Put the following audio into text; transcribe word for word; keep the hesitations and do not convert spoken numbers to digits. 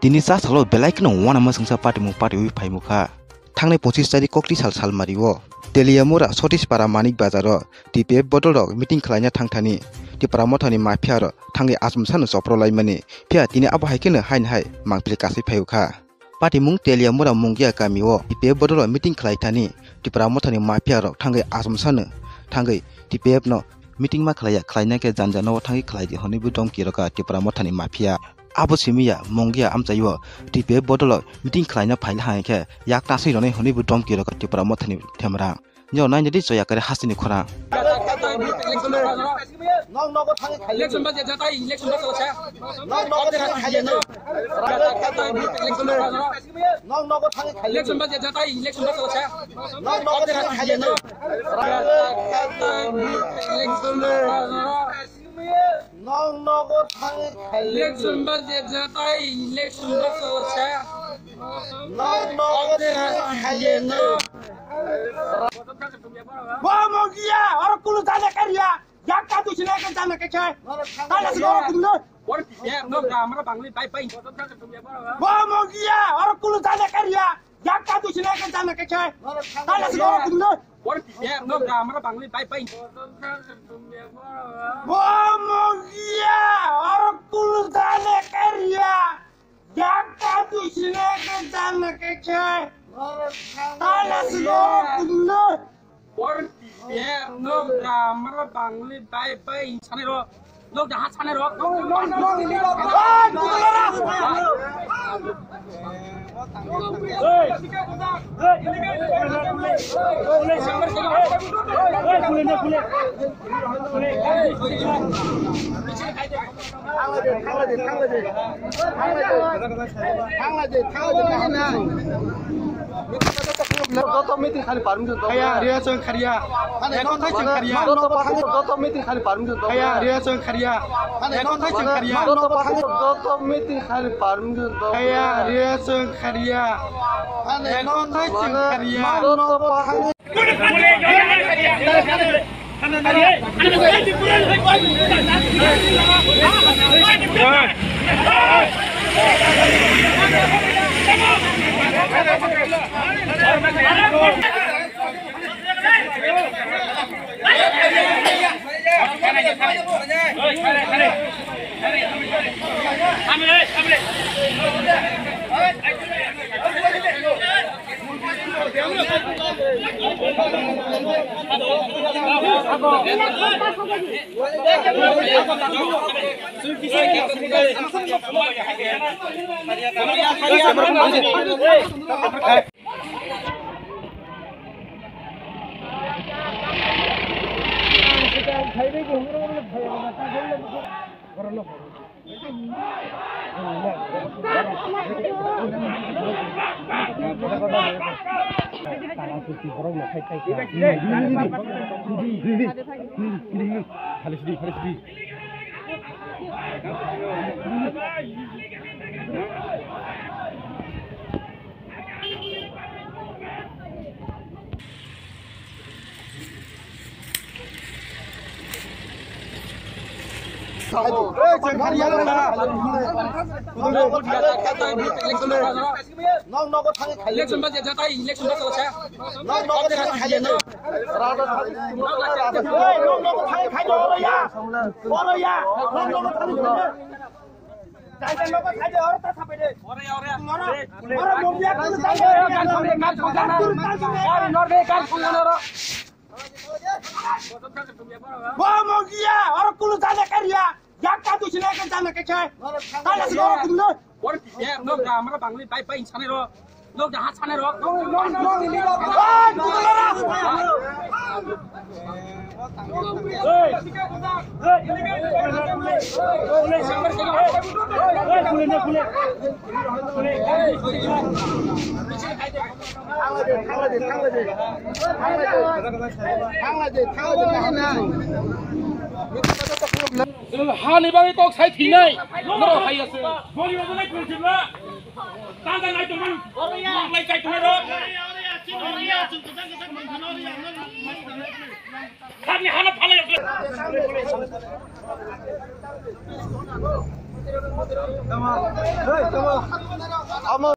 Tini cha salo belai kheno uanama swngsa patimung patiwi phaimukha. Thangnai pochis tarik kokti sal salmario Teliamura Sotishpara Manik Bazaro T P F bodolrok meeting khlaina thangthani Tipra Mothani mafia rok thangwi achomsano choprolaimani, phiya tini abo hai kheno haini hai mangpili kasui phaiukha. Patimung Teliamura Mungia kamio T P F bodolrok meeting khlaithani Tipra Mothani mafia rok thangwi achomsano thangwi T P F no meeting ma khlaiya, khlaina khe janja nogo thangwi khlaidi hwnwibo domki rwkha Tipra Mothani mafia. Abo simiya Mungia amchaio T P F bodolo meeting khlaina phaila hai khe yak taswi rwnai hwnwibo domki rwkha Tipra Mothani themra. Nyo nainadi choya kare hasteni khorang. Election budget jatai, election budget jatai. Election budget jatai, election budget jatai. Election budget jatai, election budget jatai. Election budget jatai, election budget jatai. Bo Mungia, oro kulu jana kariya. Yak ka tu sine ke jana ke khe. Tala si oro kulu. Bo Mungia, oro kulu jana kariya. Yak ka tu sine ke jana ke khe. Tala si oro kulu. Bo Mungia, oro kulu jana kariya. Yak ka tu sine ke jana ke khe. Tala si oro kulu. Oro T P F no gra mara bangli bai bai insani ro. Nok jahat sane ro. Joto meeting khali permission tong. Khaya, riya chwng khariya. Eko thai chwng khariya. Joto meeting khali permission tong. Khaya, riya chwng khariya. Eko thai chwng khariya. Joto meeting khali permission tong. Khaya, riya chwng khariya. Eko thai chwng khariya. Election budget jatai, election budget jatai. Bo Mungia, oro kulu jana kariya. Yak ka tu sine ke jana ke khe. Tala si oro kulu. Oro T P F no gra mara bangli bai bai insani ro. Nok jahat sane ro. Hani bagwi kok sai thinai. Norok hai ase. Tanda nai tongmani. Manglai chai tongmani rok. Sakni hana phalai rok. Tama. Hey, tama.